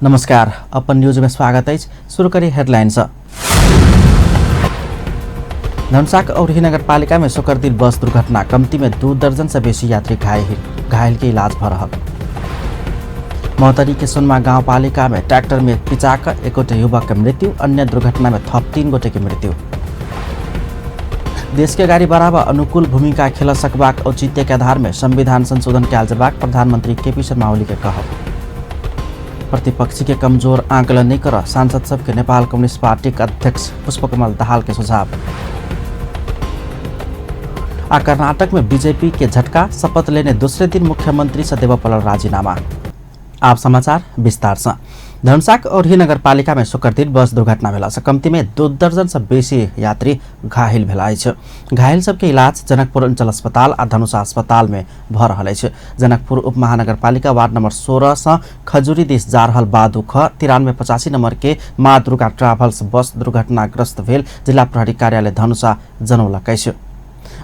नमस्कार, अपन न्यूज में स्वागत अछि। शुरू करी हेडलाइन से। धनुषाक औरही नगरपालिका में शुक्र दिन बस दुर्घटना, कमती में 2 दर्जन से बेसी यात्री घायल के इलाज भ रहल। महोत्तरी के सोनमा गाउँपालिका में ट्रैक्टर में पिचाक एक गोटे युवक के मृत्यु, अन्य दुर्घटना में थप 3 गोटे के मृत्यु। देश के अगाडि बढाब अनुकूल भूमिका खेल सकबाक औचित्य के आधार में संविधान संशोधन कयल जेबाक प्रधानमंत्री केपी शर्मा ओली के कहब। प्रतिपक्षी के कमजोर आकलन नहीं कर सांसद सबके नेपाल कम्युनिस्ट पार्टी के अध्यक्ष पुष्पकमल दाहाल के सुझाव। आ कर्नाटक में बीजेपी के झटका, शपथ लेने दूसरे दिन मुख्यमंत्री से देव पड़ल राजीनामा। आप समाचार विस्तार से। धनुषाक औरही नगरपालिका में शुक्र दिन बस दुर्घटना भेला से कम्ती में 2 दर्जन से बेसी यात्री घायल भेला अछि। घायल सबके इलाज जनकपुर अंचल अस्पताल आ धनुषा अस्पताल में भ रहल अछि। जनकपुर उप महानगरपालिका वार्ड नंबर 16 से खजुरी दिस जा रहल बादु ख 9385 नंबर के माँ दुर्गा ट्राभल्स बस दुर्घटनाग्रस्त भेल जिला प्रहरी कार्यालय धनुषा जनौलक अछि।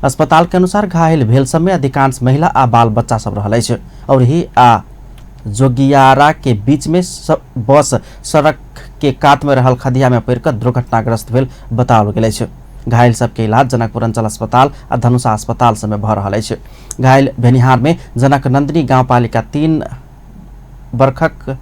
अस्पताल के अनुसार घायल भेल समय अधिकांश महिला आ बाल बच्चा सब रहल अछि। औरही आ जोगियारा के बीच में बस सड़क के कात में रहल खदिया में पड़ि कऽ दुर्घटनाग्रस्त भेल बताओल गेल अछि। घायल सबके इलाज जनकपुर अंचल अस्पताल आ धनुषा अस्पताल सब में भऽ रहल अछि। घायल भेनिहार में जनक नंदिनी गाउँपालिका 3 बरखक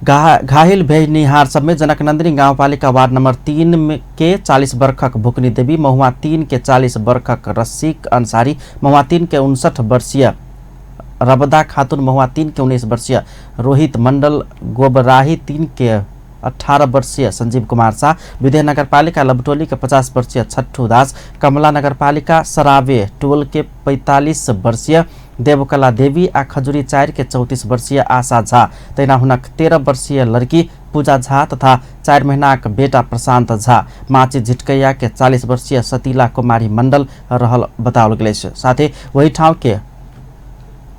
घायल भेनिहार सब में जनक नंदिनी गाउँपालिका वार्ड नंबर 3 में के 40 बरखक भुकनी देवी, महुआ 3 के 40 बरखक रसिक अंसारी, महुआ 3 के 59 वर्षीय रबदा खातून, महुआ 3 के 19 वर्षीय रोहित मंडल, गोबराही 3 के 18 वर्षीय संजीव कुमार शाह, विदेह नगरपालिका लबटोली के 50 वर्षीय छट्ठू दास, कमला नगरपालिका सरावे टोल के 45 वर्षीय देवकला देवी आ खजुरी 4 के 34 वर्षीय आशा झा, तहिना हुनक 13 वर्षीय लड़की पूजा झा तथा 4 महीनाक बेटा प्रशांत झा, माची झिटकैया के 40 वर्षीय सतीला कुमारी मंडल रहल बताओल गेल अछि। साथै वही ठाउँ के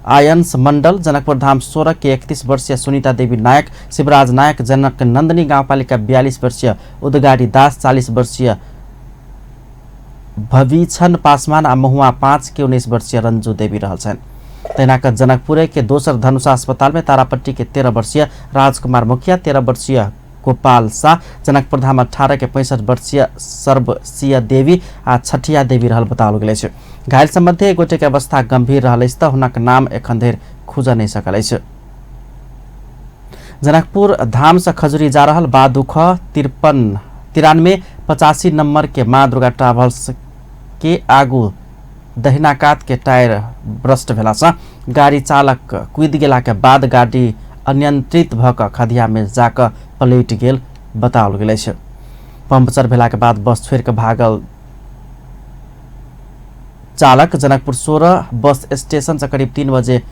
आयंस मंडल, जनकपुर धाम 16 के 31 वर्षीय सुनीता देवी नायक, शिवराज नायक, जनक नंदिनी गाउँपालिका 42 वर्षीय उदगारी दास, 40 वर्षीय भविछन पासवान आ महुआ 5 के 19 वर्षीय रंजू देवी रहल छनि। तहिना कऽ जनकपुरे के दोसर धनुषा अस्पताल में तारापट्टी के 13 वर्षीय राजकुमार मुखिया, 13 वर्षीय गोपाल शाह, जनकपुर धाम 18 के 65 वर्षीय सर्वसिया देवी आ छठिया देवी रहल बताओल गेल अछि। घायल सम्बन्धी एक गोटे के अवस्था गंभीर रहल अछि तऽ हुनक नाम एखन धरि खुजऽ नहि सकल अछि। जनकपुर धाम से खजुरी जा रहल बादु ख 9385 नंबर के माँ दुर्गा ट्राभल्स के आगू दहिना कात के टायर ब्रस्ट भेला से गाड़ी चालक कूदि गेला के बाद गाड़ी अनियंत्रित भऽ कऽ खदिया में जाकऽ पलटि गेल बताओल गेल अछि। पंक्चर भेला के बाद बस छोड़ि कऽ भागल चालक जनकपुर 16 बस स्टेशन से करीब 3 बजे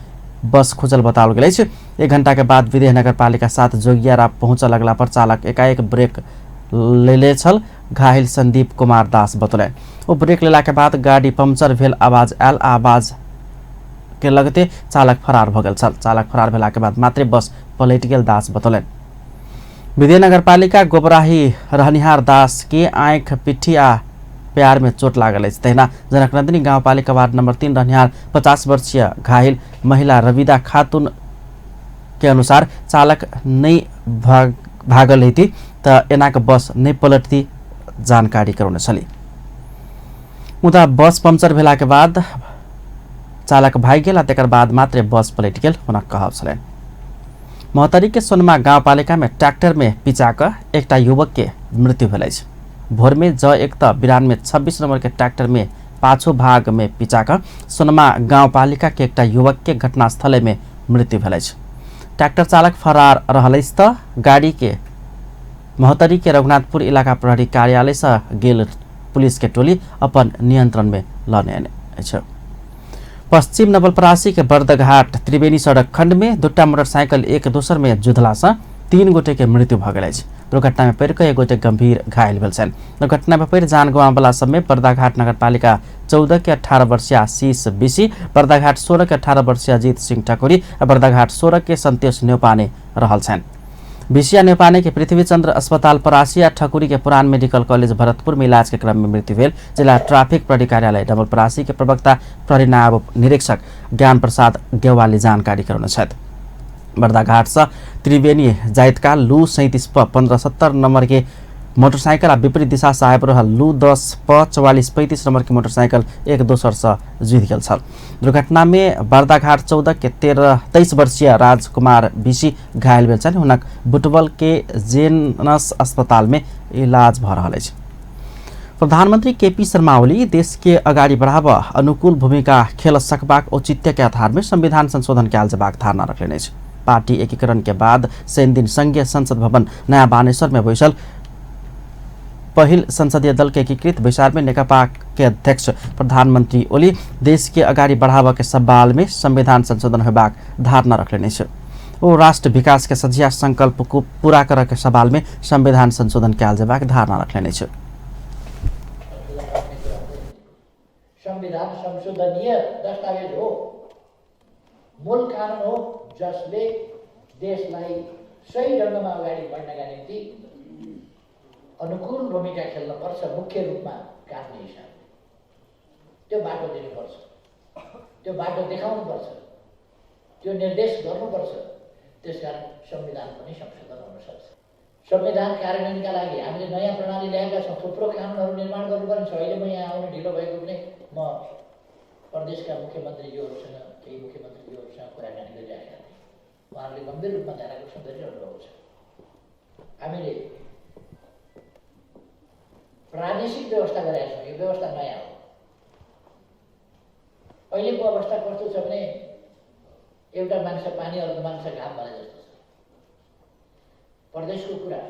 बस खुजल बताओल गेल अछि। 1 घंटा के बाद विदेह नगरपालिका 7 जोगियारा पहुंचऽ लगला पर चालक एकाएक ब्रेक लेले छल। घायल संदीप कुमार दास बतौलनि, ओ ब्रेक लेला के बाद गाड़ी पंक्चर भेल आवाज आयल। आवाज के लगते चालक फरार भऽ गेल छल। चालक फरार भेला के बाद मात्रे बस पलटि गेल दास बतौलनि। विदेह नगरपालिका गोबराही रहनिहार दास के आँखि, पिट्ठी आ प्यार में चोट लागल अछि। तहिना जनकनंदिनी गाउँपालिका वार्ड नंबर 3 रहनिहार 50 वर्षीय घायल महिला रविदा खातून के अनुसार चालक नहीं भागल हेती त एना के बस नहीं पलटती जानकारी करौने छली। मुदा बस पंक्चर भेला के बाद चालक भागि गेल आ तकर बाद मात्रे बस पलटि गेल हुनक कहब छलनि। महोत्तरी के सोनमा गाउँपालिका में ट्रैक्टर में पिचा कऽ एकटा युवक के मृत्यु भेल अछि। भोर में ज 1 त 9226 नंबर के ट्रैक्टर में पाछू भाग में पिचा कऽ सोनमा गाउँपालिका के एकटा युवक के घटनास्थले में मृत्यु भेल अछि। ट्रैक्टर चालक फरार रहल अछि त गाड़ी के महोत्तरी के रघुनाथपुर इलाका प्रहरी कार्यालय से गेल पुलिस के टोली अपन नियंत्रण में लने अछि। पश्चिम नवलपरासी के बर्दघाट त्रिवेणी सड़क खंड में 2 मोटरसाइकिल एक दोसर में जुधला से 3 गोटे के मृत्यु भऽ गेल अछि। दुर्घटना में पड़ि कऽ एक गोटे गंभीर घायल भेल छनि। दुर्घटना में पड़ि जान गंवाबला सब में बर्दाघाट नगरपालिका 14 के 18 वर्षीय आशीष बिसी, बर्दाघाट 16 के 18 वर्षीय अजीत सिंह ठकुरी आ बर्दाघाट 16 के संतोष न्यौपाने रहल छनि। बिसिया न्यौपाने के पृथ्वीचंद्र अस्पताल परासी आ ठकुरी के पुरान मेडिकल कॉलेज भरतपुर में इलाज के क्रम में मृत्यु भेल। जिला ट्रैफिक प्रहरी कार्यालय नवलपरासी के प्रवक्ता प्रहरी नायब निरीक्षक ज्ञान प्रसाद गेवाली जानकारी करौने छथि। बर्दाघाट से त्रिवेणी जाइत काल लू 37 प 1570 नंबर के मोटरसाइकिल आ विपरीत दिशा से आबि रहल लू 10 प 4435 नंबर के मोटरसाइकिल एक दोसर से जुधि गेल छल। दुर्घटना में बर्दाघाट 14 के 23 वर्षीय राजकुमार बीसी घायल भेल छनि। हुनक बुटवल के जेनस अस्पताल में इलाज भऽ रहल अछि। प्रधानमंत्री केपी शर्मा ओली देश के अगाडि बढ़ाब अनुकूल भूमिका खेल सकबाक औचित्य के आधार में संविधान संशोधन कयल जेबाक धारणा रखलनि अछि। पार्टी एकीकरण के बाद शनि दिन संघीय संसद भवन नयाँ बानेश्वर में बैसल पहिल संसदीय दल के एकीकृत बैसार में नेकपा के अध्यक्ष प्रधानमंत्री ओली देश के अगाडि बढ़ाब के सवाल में संविधान संशोधन होबाक धारणा रखलनि अछि। ओ राष्ट्र विकास के सझिया संकल्प को पूरा करऽ के सवाल में संविधान संशोधन कयल जेबाक धारणा रखलनि अछि। संविधान संशोधनीय दस्तावेज हो, मूल कानुन हो, जसले देशलाई सही ढङ्गमा अगाडि बढ्नका निम्ति अनुकूल भूमिका खेल्नुपर्छ। मुख्य रूपमा कानुनी हिसाबले त्यो बाटो दिनुपर्छ, त्यो बाटो देखाउनुपर्छ, त्यो निर्देश गर्नुपर्छ। त्यसकारण संविधान पनि संशोधन हुन सक्छ। संविधान कार्यान्वयनका लागि हामीले नयाँ प्रणाली ल्याएका छौँ, थुप्रो कानुनहरू निर्माण गर्नुपर्ने छ। अहिले म यहाँ आउनु ढिलो भएको पनि म प्रदेशका मुख्यमन्त्रीज्यूहरूसँग, केही मुख्यमन्त्रीज्यूहरूसँग कुराकानी गरिराखेका थिएँ। उहाँहरूले गम्भीर रूपमा ध्यान आकर्षण गरिरहनु भएको छ। हामीले प्रादेशिक व्यवस्था गरेका छौँ, यो व्यवस्था नयाँ हो। अहिलेको अवस्था कस्तो छ भने एउटा मान्छ पानी, अर्को मान्छ घाम भने जस्तो छ। प्रदेशको कुरा,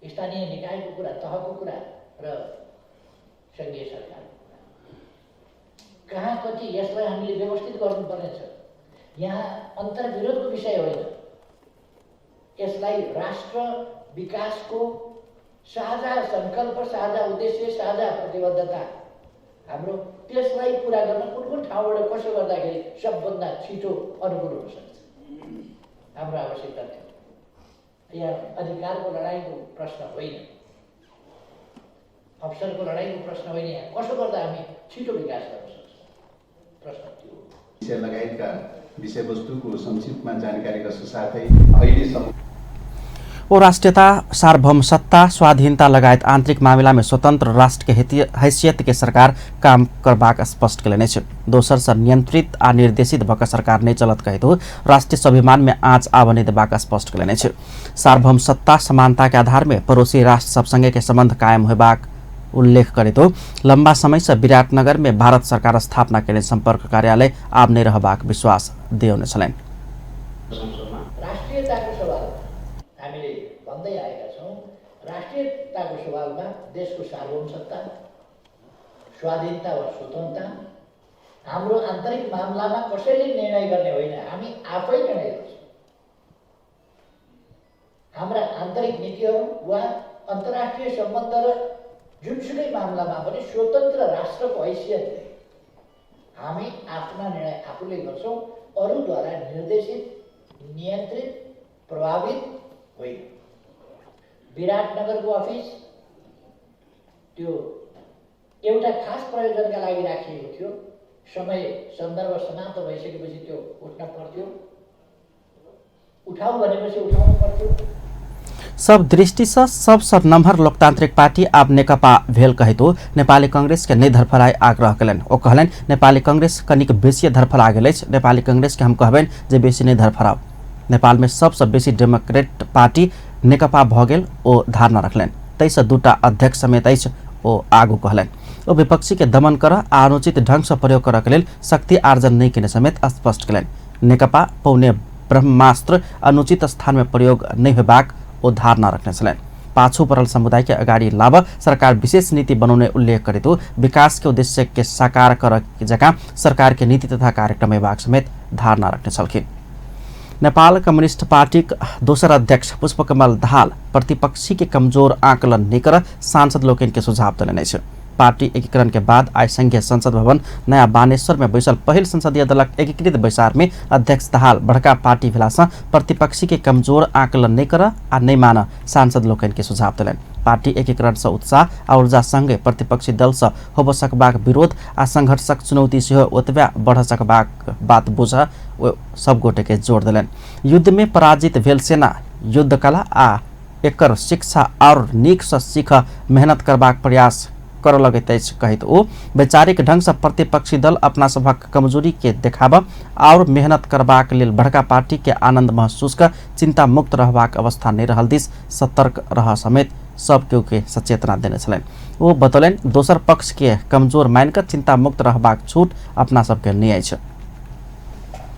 स्थानीय निकायको कुरा, तहको कुरा र सङ्घीय सरकारको कुरा कहाँ कति, यसलाई हामीले व्यवस्थित गर्नुपर्नेछ। यहाँ अन्तर्विरोधको विषय होइन, यसलाई राष्ट्र विकासको साझा सङ्कल्प, साझा उद्देश्य, साझा प्रतिबद्धता हाम्रो, त्यसलाई पुरा गर्न कुन कुन ठाउँबाट कसो गर्दाखेरि सबभन्दा छिटो अनुकूल हुन सक्छ, हाम्रो आवश्यकता थियो। यहाँ अधिकारको लडाइँको प्रश्न होइन, अवसरको लडाइँको प्रश्न होइन, यहाँ कसो गर्दा हामी छिटो विकास गर्न सक्छौँ प्रश्न त्यो। विषय लगायतका विषयवस्तुको संक्षिप्तमा जानकारी साथै अहिलेसम्म ओ राष्ट्रियता, सार्वभौम सत्ता, स्वाधीनता लगायत आंतरिक मामिला में स्वतंत्र राष्ट्र के हैसियत के सरकार काम करबाक स्पष्ट केलनि अछि। दोसर से नियंत्रित आ निर्देशित भऽ सरकार नहि चलत कहैत राष्ट्रीय स्वाभिमान में आँच आबऽ नहि देबाक स्पष्ट केलनि अछि। सार्वभौम सत्ता, समानता के आधार में पड़ोसी राष्ट्र सब संगे के संबंध कायम होबाक उल्लेख करैत लंबा समय से विराटनगर में भारत सरकार स्थापना केने संपर्क कार्यालय आब नहि रहबाक विश्वास दियौने छलनि। राष्ट्रियताको सवाल हामीले भन्दै आएका छौँ। राष्ट्रियताको सवालमा देशको सार्वभौम सत्ता, स्वाधीनता वा स्वतन्त्रता, हाम्रो आन्तरिक मामलामा कसैले निर्णय गर्ने होइन, हामी आफै निर्णय गर्छौँ। हाम्रा आन्तरिक नीतिहरू वा अन्तर्राष्ट्रिय सम्बन्ध र जुनसुकै मामलामा पनि स्वतन्त्र राष्ट्रको हैसियतले हामी आफ्ना निर्णय आफूले गर्छौँ, अरूद्वारा निर्देशित, नियन्त्रित, प्रभावित होइन। विराटनगरको अफिस त्यो एउटा खास प्रयोजनका लागि राखिएको थियो। समय सन्दर्भ समाप्त भइसकेपछि त्यो उठ्न पर्थ्यो, उठाउ भनेपछि उठाउनु पर्थ्यो। सब दृष्टि से सबसँ नम्हर लोकतांत्रिक पार्टी आब नेकपा भेल कहैतो नेपाली कांग्रेस के नहि धरफराई आग्रह कयलनि। ओ कहलनि नेपाली कांग्रेस कनिक बेसी धरफरा गेल अछि, नेपाली कांग्रेस के हम कहबनि जे बेसी नहि धरफराउ। नेपाल में सबसँ बेसी डेमोक्रेट पार्टी नेकपा भऽ गेल ओ धारणा रखलनि, ताहिसँ दूटा अध्यक्ष समेत अछि ओ आगू कहलनि। ओ विपक्षी के दमन कर आ अनुचित ढंग से प्रयोग करऽ के लेल शक्ति आर्जन नहि केने समेत स्पष्ट कयलनि। नेकपा पौने ब्रह्मास्त्र अनुचित स्थान में प्रयोग नहि होबाक ओ धारणा रखने छलनि। पाछू पड़ल समुदाय के अगाडि लाब सरकार विशेष नीति बनाउने उल्लेख करैत विकास के उद्देश्य के साकार कर जकाँ सरकार के नीति तथा कार्यक्रम हेबाक समेत धारणा रखने छलखिन। नेपाल कम्युनिस्ट पार्टीक दोसर अध्यक्ष पुष्पकमल दाहाल प्रतिपक्षी के कमजोर आकलन नहि कर सांसद लोकनि के सुझाव देलनि अछि। पार्टी एकीकरण के बाद आइ संघीय संसद भवन नयाँ बानेश्वर में बैसल पहिल संसदीय दलक एकीकृत बैसार में अध्यक्ष दाहाल बड़का पार्टी भेलासँ प्रतिपक्षी के कमजोर आकलन नहि कर आ नहि मान सांसद लोकनि के सुझाव देलनि। पार्टी एकीकरण से उत्साह आ ऊर्जा संगे प्रतिपक्षी दल से होब सकबाक विरोध आ संघर्षक चुनौती सेहो ओतबे बढ़ सकबाक बात बुझ ओ सब गोटे के जोड़ देलनि। युद्ध में पराजित भेल सेना युद्ध कला आ एकर शिक्षा और नीक से सीख मेहनत करबाक प्रयास कर लगैत अछि कहैत ओ वैचारिक ढंग से प्रतिपक्षी दल अपना सभक कमजोरी के देखाब और मेहनत करबाक लेल बड़का पार्टी के आनंद महसूस कर चिंता मुक्त रहबाक अवस्था नहीं रहल दिस सतर्क रह समेत सब केओ के सचेतना देने छलनि। ओ बतौलनि दोसर पक्ष के कमजोर मान कर चिंता मुक्त रहबाक छूट अपना सबके नहीं अछि।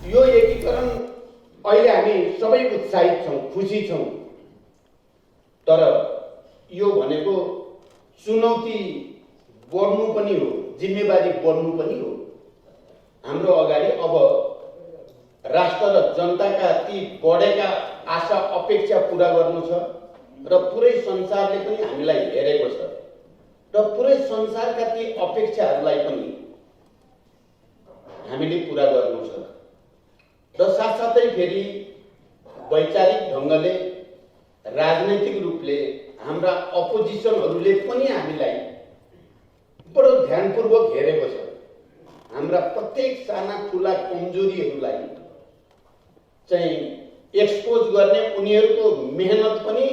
यो एकीकरण अहिले हामी सबै उत्साहित छौँ, खुसी छौँ, तर यो भनेको चुनौती बढ्नु पनि हो, जिम्मेवारी बढ्नु पनि हो। हाम्रो अगाडि अब राष्ट्र र जनताका ती बढेका आशा अपेक्षा पुरा गर्नु छ र पुरै संसारले पनि हामीलाई हेरेको छ र पुरै संसारका ती अपेक्षाहरूलाई पनि हामीले पुरा गर्नु छ र साथसाथै फेरि वैचारिक ढङ्गले राजनैतिक रूपले हाम्रा अपोजिसनहरूले पनि हामीलाई बडो ध्यानपूर्वक हेरेको छ। हाम्रा प्रत्येक साना ठुला कमजोरीहरूलाई चाहिँ एक्सपोज गर्ने उनीहरूको मेहनत पनि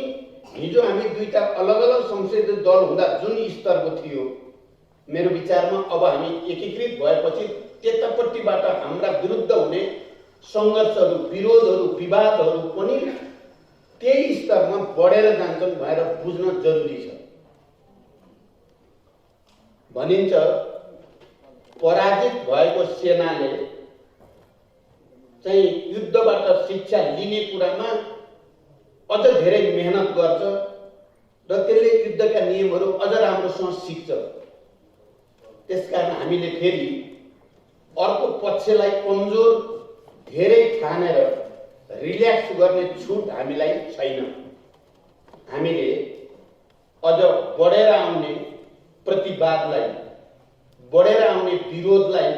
हिजो हामी दुईटा अलग अलग संसदीय दल हुँदा जुन स्तरको थियो, मेरो विचारमा अब हामी एकीकृत भएपछि त्यतापट्टिबाट हाम्रा विरुद्ध हुने सङ्घर्षहरू, विरोधहरू, विवादहरू पनि त्यही स्तरमा बढेर जान्छन् भनेर बुझ्न जरुरी छ। भनिन्छ पराजित भएको सेनाले चाहिँ युद्धबाट शिक्षा लिने कुरामा अझ धेरै मेहनत गर्छ र त्यसले युद्धका नियमहरू अझ राम्रोसँग सिक्छ। त्यसकारण हामीले फेरि अर्को पक्षलाई कमजोर धेरै ठानेर रिल्याक्स गर्ने छुट हामीलाई छैन। हामीले अझ बढेर आउने प्रतिवादलाई, बढेर आउने विरोधलाई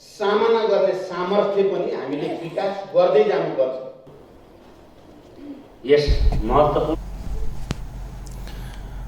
सामना गर्ने सामर्थ्य पनि हामीले विकास गर्दै जानुपर्छ। यस महत्त्वपूर्ण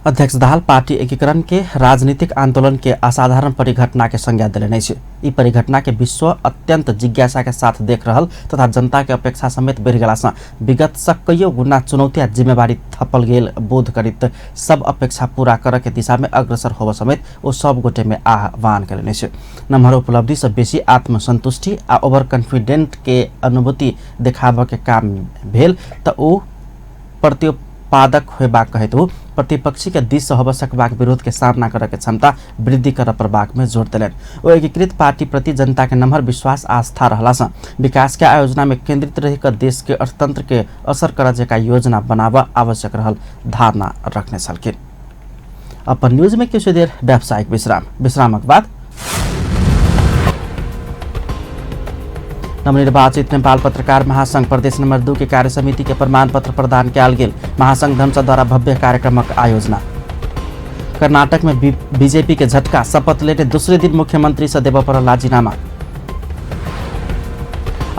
अध्यक्ष दाहाल पार्टी एकीकरण के राजनीतिक आंदोलन के असाधारण परिघटना के संज्ञा देने अछि। ई परिघटना के विश्व अत्यंत जिज्ञासा के साथ देख रहल तथा जनता के अपेक्षा समेत बढ़ि गेला सँ विगत सँ कईयो गुना चुनौती आ जिम्मेवारी थपल गेल बोध करित सब अपेक्षा पूरा कर के दिशा में अग्रसर होब समेत ओ सब गोटे में आह्वान कयलनि अछि। नम्हर उपलब्धि सँ बेसी आत्मसंतुष्टि आ ओवर कॉन्फिडेंट के अनुभूति देखाबऽ के काम भेल त ओ प्रत्युत्पादक होयबाक कहैत ओ प्रतिपक्षी के दिस से होबऽ सकबाक विरोध के सामना करऽ के क्षमता वृद्धि करऽ पड़बाक में जोर देलनि। ओ एकीकृत पार्टी प्रति जनता के नम्हर विश्वास आस्था रहला सँ विकास के आयोजना में केंद्रित रहि कऽ देश के अर्थतंत्र के असर करऽ जका योजना बनाबऽ आवश्यक रहल धारणा रखने छलखिन। अपन न्यूज में किछु देर व्यावसायिक विश्राम, विश्रामक बाद नवनिर्वाचित नेपाल पत्रकार महासंघ प्रदेश नंबर 2 के कार्य समिति के प्रमाण पत्र प्रदान कयल गेल। महासंघ धमसा द्वारा भव्य कार्यक्रमक आयोजना। कर्नाटक में बीजेपी के झटका, शपथ लेने दूसरे दिन मुख्यमंत्री से देव पड़ल राजीनामा।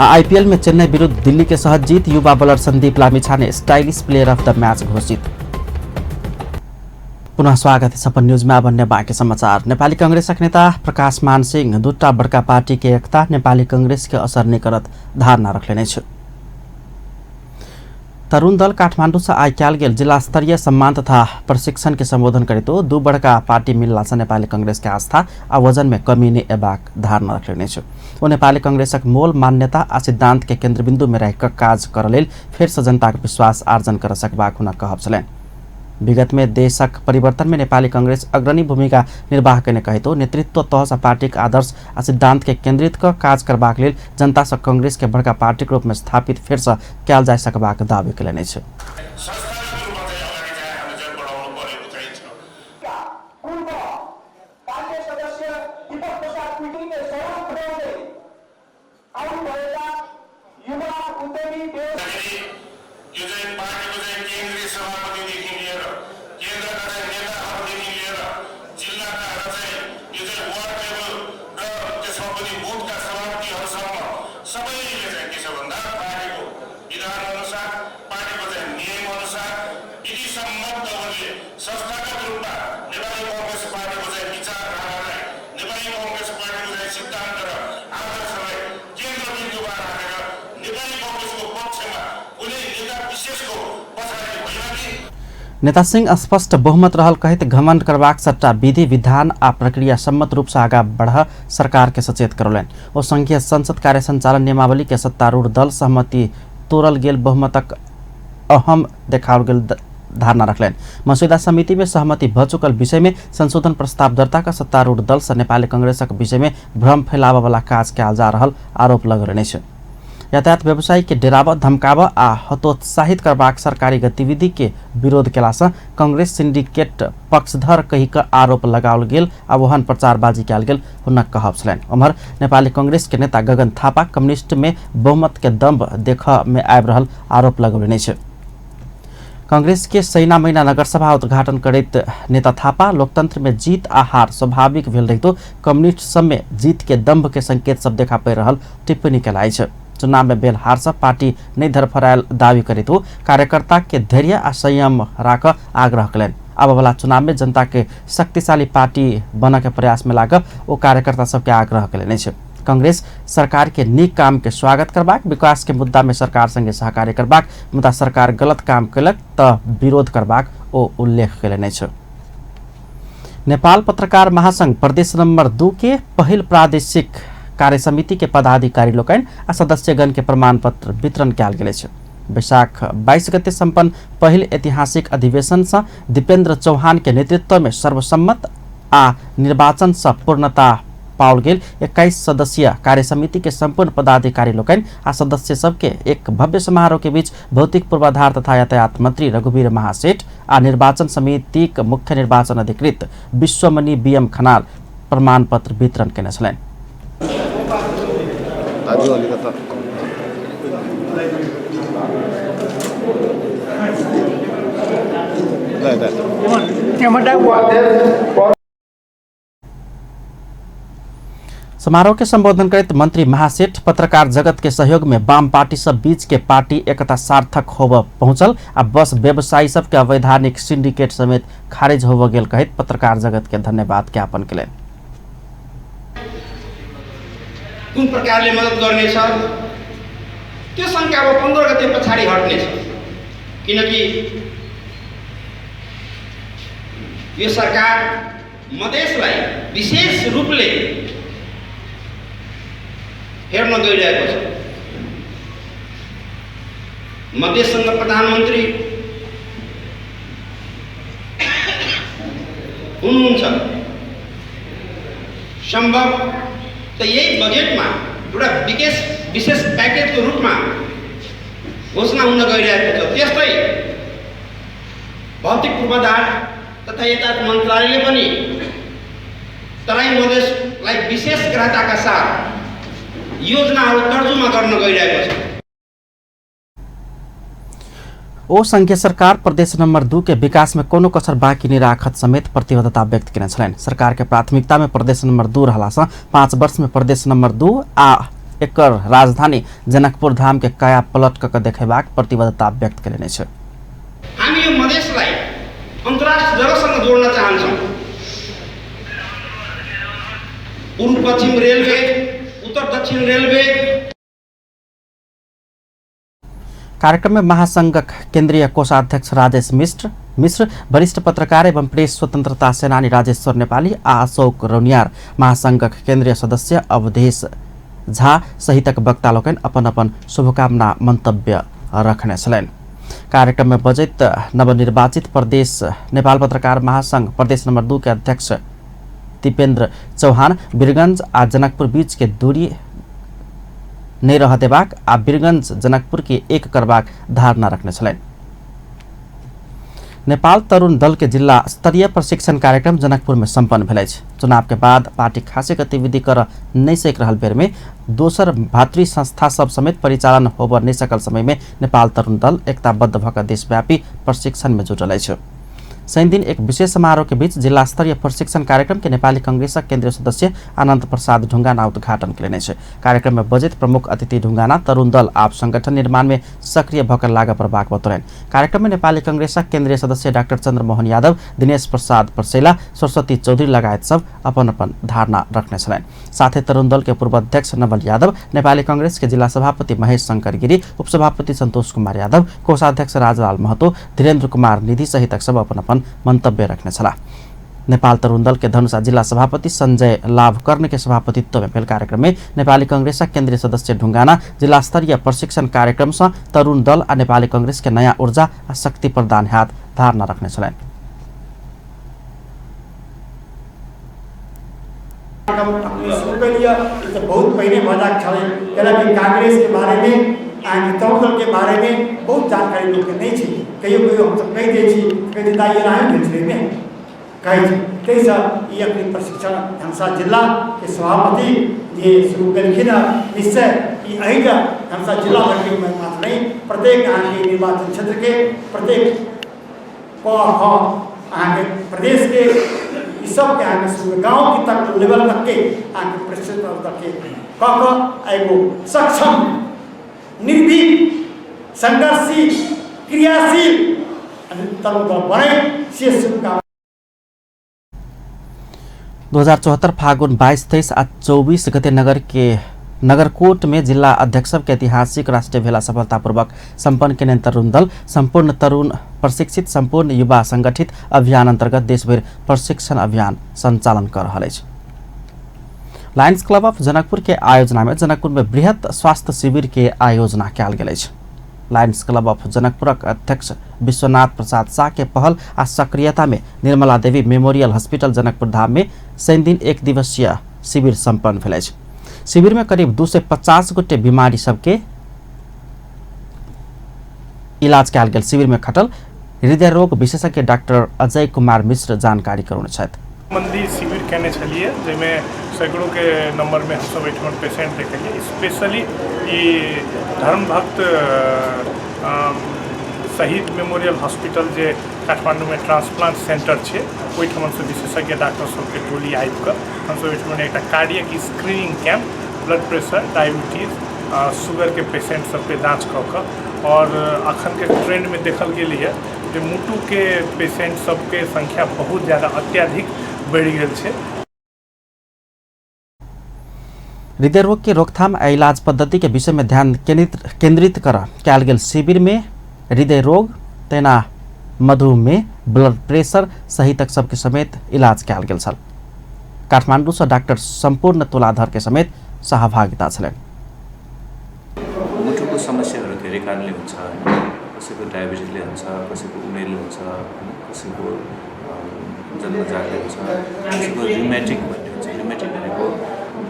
आईपीएल में चेन्नई विरुद्ध दिल्ली के सहज जीत, युवा bowler Sandeep Lamichhane stylish player of the match घोषित। पुनः स्वागत है सपन न्यूज में। अब अन्य बाँकी समाचार। नेपाली कांग्रेसक नेता प्रकाश मान सिंह दुटा बड़का पार्टी के एकता नेपाली कांग्रेस के असर नहीं करत धारणा रखलेने अछि। तरुण दल काठमाडौँ से आइ कयल गेल जिला स्तरीय सम्मान तथा प्रशिक्षण के संबोधन करितो दू बड़का पार्टी मिलला से नेपाली कांग्रेस के आस्था आ वजन में कमी नहीं एबाक धारणा रखलेने अछि। ओ नेपाली कांग्रेसक मूल मान्यता आ सिद्धांत के केंद्रबिंदु में रहि कऽ काज करऽ लेल फेर से जनता के विश्वास आर्जन कर सकबाक हुनक कहब छलनि। विगत में देशक परिवर्तन में नेपाली कांग्रेस अग्रणी भूमिका निर्वाह कयने कहितो नेतृत्व तह सँ पार्टीक आदर्श आ सिद्धांत के केंद्रित कऽ काज करबाक लेल जनता सँ कांग्रेस के बड़का पार्टीक रूप में स्थापित फेर सँ कयल जा सकबाक दावी कयलनि अछि। सिद्धान्त र आदर्शलाई केन्द्रबिन्दुमा राखेर नेता सिंह स्पष्ट बहुमत रहल कहैत घमंड करबाक सट्टा विधि विधान आ प्रक्रिया सम्मत रूप से आगा बढ़ सरकार के सचेत करौलनि। ओ संघीय संसद कार्य संचालन नियमावली के सत्तारूढ़ दल सहमति तोड़ल गेल बहुमतक अहम देखाओल गेल धारणा रखलनि। मसौदा समिति में सहमति भ चुकल विषय में संशोधन प्रस्ताव दर्ता क सत्तारूढ़ दल से नेपाली कांग्रेसक विषय में भ्रम फैलाबऽ वाला काज कयल जा रहल आरोप लगौलनि अछि। यातायात व्यवसायी के डेराबऽ, धमकाबऽ आ हतोत्साहित करबाक सरकारी गतिविधि के विरोध केलासँ कांग्रेस सिंडिकेट पक्षधर कहि कऽ आरोप लगाओल गेल आ ओहन प्रचारबाजी कयल गेल हुनक कहब छलनि। ओम्हर नेपाली कांग्रेस के नेता गगन थापा कम्युनिस्ट में बहुमत के दम्भ देखऽ में आबि रहल आरोप लगौलनि अछि। कांग्रेस के सैना मैना नगरसभा उद्घाटन करैत नेता थापा लोकतंत्र में जीत आ हार स्वाभाविक भेल रहितो कम्युनिस्ट सब में जीत के दंभ के संकेत सब देखा पड़ि रहल टिप्पणी कयला अछि। चुनाव में भेल हार से पार्टी नहि धरफड़ायल दावी करैत ओ कार्यकर्ता के धैर्य आ संयम राखऽ आग्रह कयलनि। आबऽवला चुनाव में जनता के शक्तिशाली पार्टी बनऽ के प्रयास में लागब ओ कार्यकर्ता सबके आग्रह कयलनि अछि। कांग्रेस सरकार के नीक काम के स्वागत करबाक, विकास के मुद्दा में सरकार संगे सहकार्य करबाक, मुदा सरकार गलत काम कयलक तऽ विरोध करबाक ओ उल्लेख कयलनि अछि। नेपाल पत्रकार महासंघ प्रदेश नंबर 2 के पहिल प्रादेशिक कार्य समिति के पदाधिकारी लोकनि आ सदस्यगण के प्रमाण पत्र वितरण कयल गेल अछि। वैशाख 22 गते सम्पन्न पहिल ऐतिहासिक अधिवेशन से दीपेंद्र चौहान के नेतृत्व में सर्वसम्मत आ निर्वाचन से पूर्णता पाओल गेल 21 सदस्यीय कार्य समिति के संपूर्ण पदाधिकारी लोकनि आ सदस्य सबके एक भव्य समारोह के बीच भौतिक पूर्वाधार तथा यातायात मंत्री रघुवीर महासेठ आ निर्वाचन समितिक मुख्य निर्वाचन अधिकृत विश्वमणि बीएम खनाल प्रमाण पत्र वितरण केने छलनि। समारोह के संबोधन करैत मंत्री महासेठ पत्रकार जगत के सहयोग में वाम पार्टी सब बीच के पार्टी एकता सार्थक होब पहुंचल आ बस व्यवसायी सबके अवैधानिक सिंडिकेट समेत खारिज होब गेल कहैत पत्रकार जगत के धन्यवाद ज्ञापन केलनि। कुन प्रकारले मद्दत गर्नेछ त्यो शङ्का अब 15 गते पछाडि हट्नेछ, किनकि यो सरकार मधेसलाई विशेष रूपले हेर्न गइरहेको छ। मधेससँग प्रधानमन्त्री हुनुहुन्छ, सम्भव त यही बजेटमा एउटा विशेष प्याकेजको रूपमा घोषणा हुन गइरहेको छ। त्यस्तै भौतिक पूर्वाधार तथा यातायात मन्त्रालयले पनि तराई मधेसलाई विशेष ग्राह्यताका साथ योजनाहरू तर्जुमा गर्न गइरहेको छ। ओ संघीय सरकार प्रदेश नंबर 2 के विकास में कोनो कसर बाँकी नहीं राखत समेत प्रतिबद्धता व्यक्त केने छलनि। सरकार के प्राथमिकता में प्रदेश नंबर 2 रहला से 5 वर्ष में प्रदेश नंबर 2 आ एकर राजधानी जनकपुर धाम के काया पलट क देखेबाक प्रतिबद्धता व्यक्त केने अछि। हामी यो मधेसलाई अन्तर्राष्ट्रिय जगतसँग जोड्न चाहन्छौँ। पूर्व पश्चिम रेलवे, उत्तर दक्षिण रेलवे। कार्यक्रम में महासंघक केंद्रीय कोषाध्यक्ष राजेश मिश्र, वरिष्ठ पत्रकार एवं प्रेस स्वतंत्रता सेनानी राजेश्वर नेपाली आ अशोक रौनियार, महासंघक केंद्रीय सदस्य अवधेश झा सहितक वक्ता लोकनि अपन अपन शुभकामना मंतव्य रखने छलनि। कार्यक्रम में बजैत नवनिर्वाचित प्रदेश नेपाल पत्रकार महासंघ प्रदेश नंबर 2 के अध्यक्ष दीपेंद्र चौहान वीरगंज आ जनकपुर बीच के दूरी नहीं रह देबाक आ वीरगंज जनकपुर के एक करबाक धारणा रखने छलनि। नेपाल तरुण दल के जिला स्तरीय प्रशिक्षण कार्यक्रम जनकपुर में सम्पन्न भेल अछि। चुनाव के बाद पार्टी खासे गतिविधि कर नहीं सक रहल बेर में दोसर भातृ संस्था सब समेत परिचालन होब नहीं सकल समय में नेपाल तरुण दल एकताबद्ध भऽ देशव्यापी प्रशिक्षण में जुटल अछि। शनिदिन एक विशेष समारोह के बीच जिला स्तरीय प्रशिक्षण कार्यक्रम के नेपाली कांग्रेसक केन्द्रीय सदस्य आनन्द प्रसाद ढुंगाना उद्घाटन केलनि अछि। कार्यक्रम में बजैत प्रमुख अतिथि ढुंगाना तरुण दल आब संगठन निर्माण में सक्रिय भकर लागऽ पड़बाक बतौलनि। कार्यक्रम में नेपाली कांग्रेसक केन्द्रीय सदस्य डाक्टर चन्द्रमोहन यादव, दिनेश प्रसाद परसैला, सरस्वती चौधरी लगायत सब अपन अपन धारणा रखने छलनि। साथै तरुण दल के पूर्व अध्यक्ष नवल यादव, नेपाली कांग्रेस के जिला सभापति महेश शंकर गिरी, उपसभापति संतोष कुमार यादव, कोषाध्यक्ष राजलाल महतो, धीरेन्द्र कुमार निधि सहितक सब अपन अपन मंतव्य रखने छलाह। नेपाल तरुण दल के धनुषा जिला सभापति संजय लाभ कर्ण के सभापतित्व में भेल कार्यक्रम में नेपाली कांग्रेसक केन्द्रीय सदस्य ढुंगाना जिला स्तरीय प्रशिक्षण कार्यक्रम से तरुण दल आ नेपाली कांग्रेस के नयाँ ऊर्जा आ शक्ति प्रदान हैत धारणा रखने छलनि। शुरू कलिए तऽ बहुत पहिने भऽ जाक छलै, कैलाकि कांग्रेस के बारे में अहाँके तरुण दल के बारे में बहुत जानकारी लोकके नहि छै। कहियो कहियो हमसब कहि दै छी, कहै छै दाइ एनाहे भेल छलै ने, कहै छै। ताहिसँ ई अखन प्रशिक्षण धनुषा जिलाके सभापति जे शुरू केलखिन हँ, निश्चय ई एहिके धनुषा जिला भरिके मात्र नहि, प्रत्येक अहाँके निर्वाचन क्षेत्रके प्रत्येक क ख अहाँके प्रदेशके ई सबके अहाँके शुरू गाँवके तक लेवल तकके अहाँके प्रशिक्षण तकके कऽ कऽ एगो सक्षम, निर्भीक, संघर्षशील, क्रियाशील तरुण दल बने से शुभकामना। 2074 फागुन 22, 23 आ 24 गते नगर के नगरकोट में जिला अध्यक्ष के ऐतिहासिक राष्ट्रीय भेला सफलतापूर्वक सम्पन्न केने तरुण दल सम्पूर्ण तरुण प्रशिक्षित सम्पूर्ण युवा संगठित अभियान अंतर्गत देशभरि प्रशिक्षण अभियान संचालन कर रहल अछि। लायंस क्लब ऑफ जनकपुर के आयोजना में जनकपुर में बृहत स्वास्थ्य शिविर के आयोजना कयल गेल अछि। लायंस क्लब ऑफ जनकपुरक अध्यक्ष विश्वनाथ प्रसाद शाह के पहल आ सक्रियता में निर्मला देवी मेमोरियल हॉस्पिटल जनकपुर धाम में शनिदिन एक दिवसीय शिविर सम्पन्न भेल अछि। शिविर में करीब 250 गोटे बीमारी सबके इलाज कयल गेल। शिविर में खटल हृदय रोग विशेषज्ञ डॉक्टर अजय कुमार मिश्र जानकारी करौने छथि। संबंधी शिविर केने छलियै जाहिमे सैकड़ोके नम्बरमे हमसभ एहिठमन पेशेंट देखलियै। स्पेशली ई धर्मभक्त शहीद मेमोरियल हॉस्पिटल जे काठमाण्डूमे ट्रांसप्लांट सेंटर छै ओहिठमनसँ विशेषज्ञ डॉक्टर सबके टोली आबि कऽ हमसभ एहिठमन एकटा cardiac screening camp, blood pressure, diabetes, शुगरके पेशेंट सबके जाँच कऽ कऽ आओर अखनके ट्रेंडमे देखल गेलैए जे मुटुके पेशेंट सबके संख्या बहुत ज़्यादा अत्यधिक बढ़ि गेल छै। हृदय रोग के रोकथाम आ इलाज पद्धति के विषय में ध्यान केंद्रित कर कयल गेल शिविर में हृदय रोग, तेना मधुमेह, ब्लड प्रेशर सहितक सबके समेत इलाज कयल गेल छल। काठमांडू से डॉक्टर सम्पूर्ण तुलाधर के समेत सहभागिता छलनि। मुटुको समस्याहरू धेरै कारणले हुन्छ हैन, कसैको डायबिटिजले हुन्छ, कसैको उमेरले हुन्छ, कसैको जन्मजातले हुन्छ, कसैको रिमेटिक भन्ने हुन्छ। रिमेटिक भनेको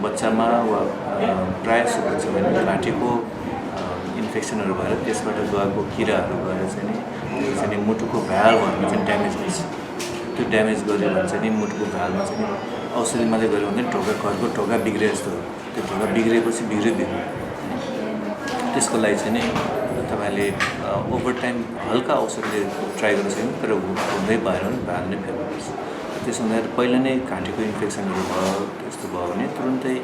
बच्चामा वा प्रायः जसो हुन्छ भने घाँटीको इन्फेक्सनहरू भएर त्यसबाट गएको किराहरू गएर चाहिँ नि त्यो चाहिँ नि मुटुको भ्याल्भहरूमा चाहिँ ड्यामेज गर्छ। त्यो ड्यामेज गर्यो भने चाहिँ नि मुटुको भ्याल्भमा चाहिँ नि औषधि मात्रै गऱ्यो भने ढोका, घरको ढोका बिग्रे जस्तो हो। त्यो ढोका बिग्रेपछि बिग्रियो बिग्रियो। त्यसको लागि चाहिँ नि तपाईँले ओभर टाइम हल्का औषधिले ट्राई गर्नु सक्यो, तर हुँदै भएन भने भ्याल्भ नै फेर्नुपर्छ। त्यसो हुँदाखेरि पहिला नै घाँटीको इन्फेक्सनहरू भयो त्यस्तो भयो भने तुरुन्तै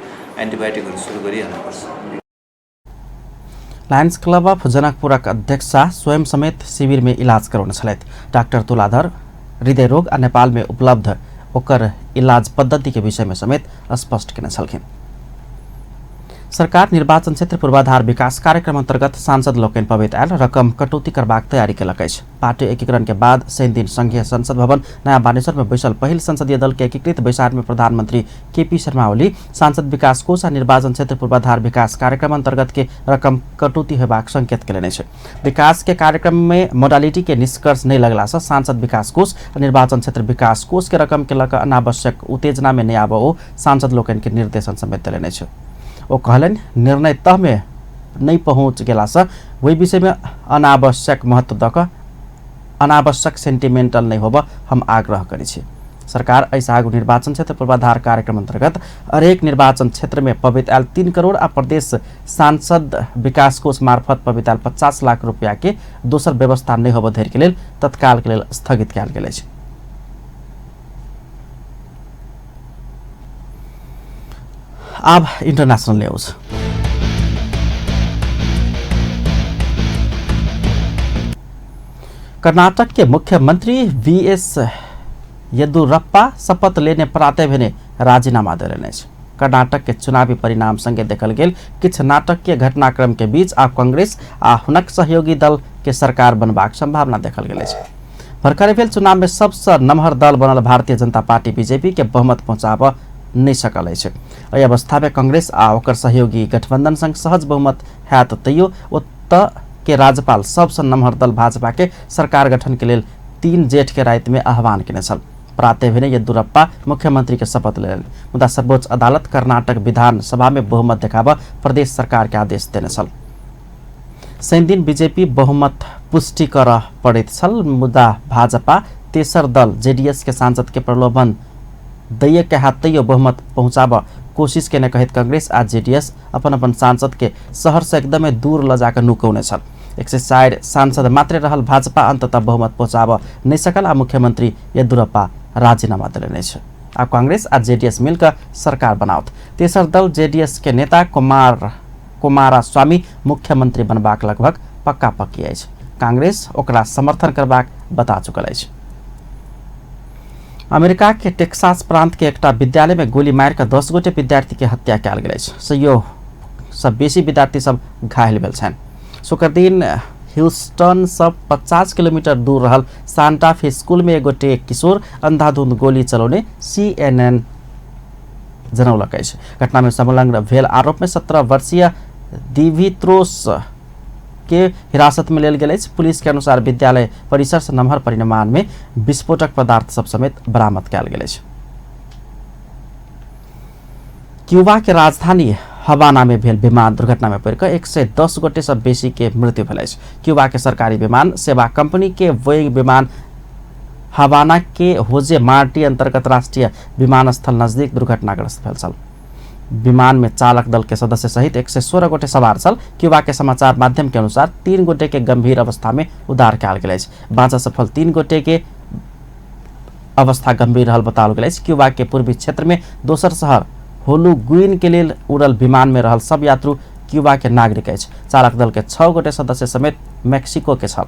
एन्टिबायोटिकहरू सुरु गरिहाल्नुपर्छ। लायंस क्लब ऑफ जनकपुरक अध्यक्ष स्वयं समेत शिविर में इलाज करौने छलथि। डॉक्टर तुलाधर हृदय रोग आ नेपाल में उपलब्ध ओकर इलाज पद्धति के विषय में समेत स्पष्ट केने छलखिन। सरकार निर्वाचन क्षेत्र पूर्वाधार विकास कार्यक्रम अंतर्गत सांसद लोकनि पबैत आयल रकम कटौती करबाक तैयारी केलक अछि। पार्टी एकीकरण के बाद शनिदिन संघीय संसद भवन नयाँ बानेश्वर में बैसल पहिल संसदीय दल के एकीकृत बैसार में प्रधानमंत्री केपी शर्मा ओली सांसद विकास कोष आ निर्वाचन क्षेत्र पूर्वाधार विकास कार्यक्रम अंतर्गत के रकम कटौती होबाक संकेत केलनि अछि। विकास के कार्यक्रम में मोडालिटी के निष्कर्ष नहीं लगला से सांसद विकास कोष आ निर्वाचन क्षेत्र विकास कोष के रकम के लऽ कऽ अनावश्यक उत्तेजना में नहि आबऽ ओ सांसद लोकनि के निर्देशन समेत देलनि अछि। ओ कहलनि निर्णय तह में नहीं पहुँच गेला से ओहि विषय में अनावश्यक महत्व दऽ कऽ अनावश्यक सेंटिमेंटल नहीं होबऽ हम आग्रह करै छी। सरकार एहिसँ आगू निर्वाचन क्षेत्र पूर्वाधार कार्यक्रम अंतर्गत हरेक निर्वाचन क्षेत्र में पबैत आयल 3 करोड़ आ प्रदेश सांसद विकास कोष मार्फत पबैत आयल 50 लाख रुपया के दोसर व्यवस्था नहीं होबऽ धरि के लेल तत्काल के लेल स्थगित कयल गेल अछि। आब इंटरनेशनल न्यूज। कर्नाटक के मुख्यमंत्री वी.एस. येदियुरप्पा शपथ लेने प्राते भेने राजीनामा देलनि अछि। कर्नाटक के चुनावी परिणाम संगे देखल गेल किछु नाटकीय घटनाक्रम के बीच आब कांग्रेस आ हुनक सहयोगी दल के सरकार बनबाक संभावना देखल गेल अछि। भर्खरे भेल चुनाव में सबसँ नमहर दल बनल भारतीय जनता पार्टी बीजेपी के बहुमत पहुंचाबऽ नहि सकल अछि। एहि अवस्था में कांग्रेस आ ओकर सहयोगी गठबंधन संग सहज बहुमत हैत तैयो ओतऽ के राज्यपाल सबसँ नमहर दल भाजपा के सरकार गठन के लेल 3 जेठ के राति में आह्वान केने छल। प्राते भेने येदियुरप्पा मुख्यमंत्री के शपथ लेलनि, मुदा सर्वोच्च अदालत कर्नाटक विधानसभा में बहुमत देखाबऽ प्रदेश सरकार के आदेश देने छल। शनिदिन बीजेपी बहुमत पुष्टि करऽ पड़ैत छल, मुदा भाजपा तेसर दल जेडीएस के सांसद के प्रलोभन दैये के हाथ तैयो बहुमत पहुंचाबऽ कोशिश केने कहैत कांग्रेस आ जेडीएस अपन अपन सांसद के शहर से एकदमै दूर ल जाकर नुकौने छल। 104 सांसद मात्रै रहल भाजपा अंततः बहुमत पहुंचाबऽ नहि सकल आ मुख्यमंत्री येदियुरप्पा राजीनामा देलनि अछि। आब कांग्रेस आ जेडीएस मिलकर सरकार बनाओत। तेसर दल जेडीएस के नेता कुमारास्वामी मुख्यमंत्री बनबाक लगभग पक्का पक्की अछि। कांग्रेस ओकरा समर्थन करबाक बता चुकल अछि। अमेरिका के टेक्सास प्रांत के एकटा विद्यालय में गोली मारि कऽ 10 गोटे विद्यार्थी के हत्या कयल गेल अछि। सैयो सब बेसी विद्यार्थी सब घायल भेल छनि। शुक्रदिन ह्यूस्टन से 50 किलोमीटर दूर रहल सांता फे स्कूल में एक गोटे किशोर अंधाधुंध गोली चलौने सीएनएन जनौलक अछि। घटना में संलग्न भेल आरोप में 17 वर्षीय दिवित्रोस के हिरासत में लेल गेल अछि। पुलिस के अनुसार विद्यालय परिसर से नमहर परिमाण में विस्फोटक पदार्थ सब समेत बरामद कयल गेल अछि। क्यूबा के राजधानी हवाना में भेल विमान दुर्घटना में पड़ि कऽ 110 गोटे से बेसी के मृत्यु भेल अछि। क्यूबा के सरकारी विमान सेवा कंपनी के बोइंग विमान हवाना के होजे मार्टी अंतर्गत राष्ट्रीय विमानस्थल नजदीक दुर्घटनाग्रस्त भेल छल। विमान में चालक दल के सदस्य सहित 116 गोटे सवार छल। क्यूबा के समाचार माध्यम के अनुसार 3 गोटे के गंभीर अवस्था में उद्धार कयल गेल अछि। बाँचऽ सफल 3 गोटे के अवस्था गंभीर रहल बताओल गेल अछि। क्यूबा के पूर्वी क्षेत्र में दोसर शहर होलुगुइन के लेल उड़ल विमान में रहल सब यात्रु क्यूबा के नागरिक अछि। चालक दल के 6 गोटे सदस्य समेत मैक्सिको के छल।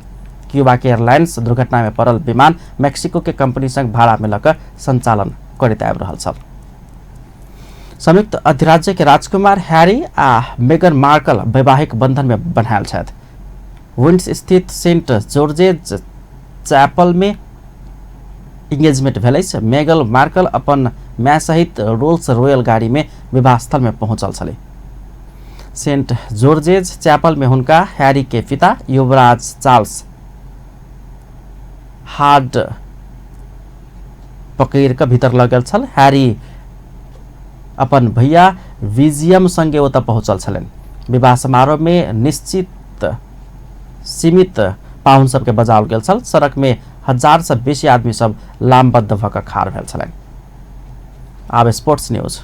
क्यूबा के एयरलाइंस दुर्घटना में पड़ल विमान मैक्सिको के कंपनी संग भाड़ा में लऽ कऽ संचालन करैत आबि रहल छल। संयुक्त अधिराज्य के राजकुमार हैरी आ मेगन मार्कल वैवाहिक बंधन में बन्हायल छथि। विंड्स स्थित सेंट जॉर्जेज चैपल में इंगेजमेंट भेल अछि। मेगन मार्कल अपन माय सहित रोल्स रॉयल गाड़ी में विवाह स्थल में पहुंचल छलै। सेंट जॉर्जेज चैपल में हुनका हैरी के पिता युवराज चार्ल्स हार्ड पकड़ि कऽ भीतर लऽ गेल छल। हैरी अपन भैया विलियम संगे ओतऽ पहुंचल छलनि। विवाह समारोह में निश्चित सीमित पाहुन सबके बजाओल गेल छल। सड़क में 1000 से बेसी आदमी सब लामबद्ध भऽ कऽ खाड़ भेल छलनि। आब sports news.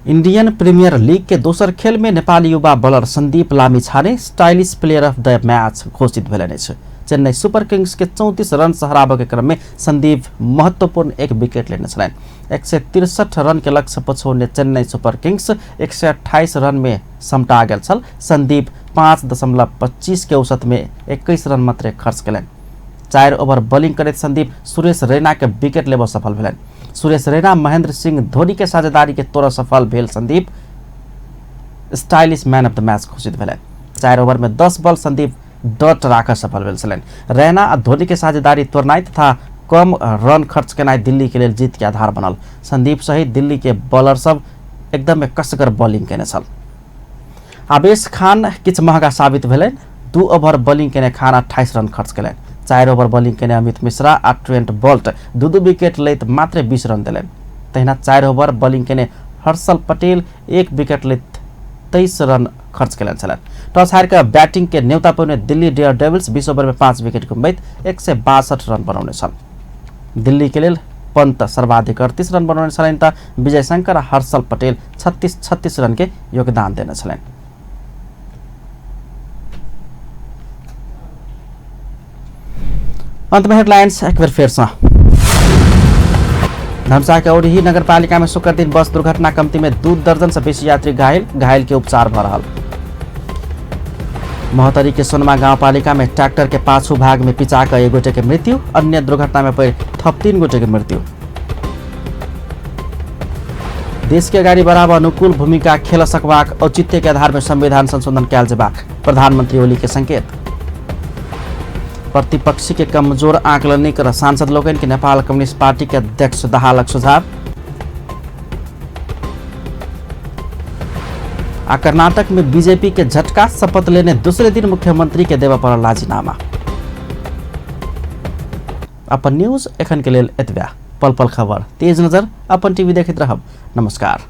Indian premier league के दोसर खेल में नेपाली युवा bowler Sandeep Lamichhane stylish player of the match घोषित भेलनि अछि। चेन्नई सुपर किंग्स के 34 रन हराबऽ के क्रम में संदीप महत्वपूर्ण 1 विकेट लेने छलनि। 163 रन के लक्ष्य पछौने चेन्नई सुपर किंग्स 128 रन में समटा गेल छल। संदीप 5.25 के औसत में 21 रन मात्रे खर्च केलनि। 4 ओवर बॉलिंग करैत संदीप सुरेश रैना के विकेट लेबऽ सफल भेलनि। सुरेश रैना महेंद्र सिंह धोनी के साझेदारी के तोड़ऽ सफल भेल Sandeep stylish man of the match घोषित भेलनि। 4 ओवर में 10 बॉल संदीप डट राखऽ सफल भेल छलनि। रैना आ धोनी के साझेदारी तोड़नाइ तथा कम रन खर्च केनाइ दिल्ली के लेल जीत के आधार बनल। संदीप सहित दिल्ली के बॉलर सब एकदम कसगर बॉलिंग केने छल। आवेश खान किछु महंगा साबित भेलनि। 2 ओवर बॉलिंग केने खान 28 रन खर्च केलनि। 4 ओवर बॉलिंग केने अमित मिश्रा आ ट्रेंट बोल्ट 2-2 विकेट लैत मात्र 20 रन देलनि। तहिना 4 ओवर बॉलिंग केने हर्षल पटेल 1 विकेट लैत 23 रन खर्च केलनि छलनि। टॉस हारि कऽ बैटिंग के न्योता पौने दिल्ली डेयर डेविल्स 20 ओवर में 5 विकेट गुमबैत 162 रन बनौने छल। दिल्ली के लेल पंत सर्वाधिक 38 रन बनौने छलनि तऽ विजय शंकर आ हर्षल पटेल 36-36 रन के योगदान देने छलनि। अंत में हेडलाइंस एक बेर फेर सँ। धनुषा के औरही नगरपालिका में शुक्र दिन बस दुर्घटना, कमती में 2 दर्जन से बेसी यात्री घायल, घायल के उपचार भ रहल। महोत्तरी के सोनमा गाउँपालिका में ट्रैक्टर के पाछू भाग में पिचा कऽ 1 गोटे के मृत्यु, अन्य दुर्घटना में पड़ि थप 3 गोटे के मृत्यु। देश के अगाडि बढ़ाब अनुकूल भूमिका खेल सकबाक औचित्य के आधार में संविधान संशोधन कयल जेबाक प्रधानमंत्री ओली के संकेत। प्रतिपक्षी के कमजोर आकलन कर सांसद लोकनि के नेपाल कम्युनिस्ट पार्टी के अध्यक्ष दाहालक सुझाव। आ कर्नाटक में बीजेपी के झटका, शपथ लेने दूसरे दिन मुख्यमंत्री के देबय पड़ल राजीनामा। अपन न्यूज एखन के लेल एतबे। पल पल खबर, तेज नजर, अपन टीवी देखैत रहब। नमस्कार।